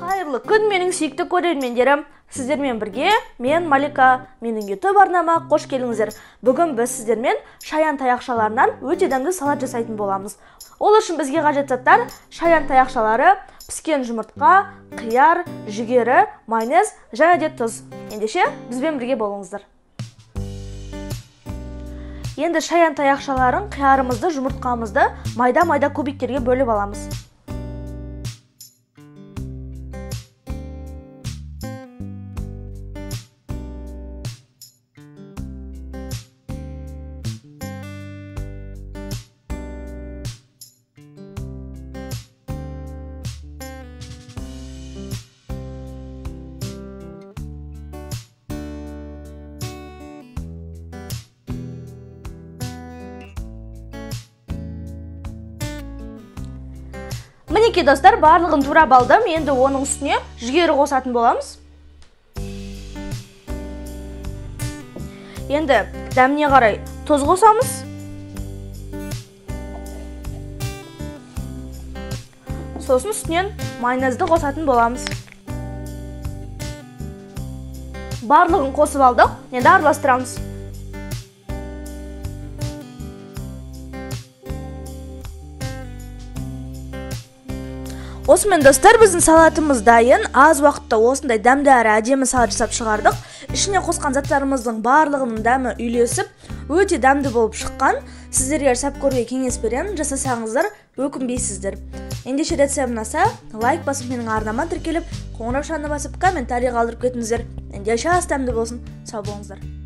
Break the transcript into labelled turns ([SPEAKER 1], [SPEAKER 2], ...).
[SPEAKER 1] Қайырлы күн, менің сүйікті көрермендерім. Сіздермен бірге мен Малика, менің YouTube арнама қош келдіңіздер. Бүгін біз сіздермен шаян таяқшаларынан өте дәмді салат жасайтын боламыз. Ол үшін бізге қажет заттар: шаян таяқшалары, піскен жұмыртқа, қияр, жүгері, майонез және де тұз. Ендеше бізбен бірге болыңыздар. Енді шаян таяқшаларын, қиярымызды, жұмыртқамызды майда-майда кубиктерге бөліп аламыз. Мінекей достар, барлығын турап алдым. Енді оның үстіне жүгері қосатын боламыз. Енді дәміне қарай тұз қосамыз. Сосын үстінен майонезді қосатын боламыз. Барлығын қосып алдық. Енді араластырамыз. Осымен достар, біздің салатымыз дайын. Аз уақытта осындай дәмді әрі әдемі салат жасап шығардық. Ішіне қосқан заттарымыздың барлығының дәмі үйлесіп, өте дәмді болып шыққан. Сіздерге жасап көруге кеңес беремін. Жасасаңыздар өкінбейсіздер. Ендеше рецепт ұнаса, лайк басып, менің арнама тіркеліп, қоңыраушаны басып, комментарий қалдырып кетіңіздер. Ендеше ас дәмді болсын. Сау болыңыздар.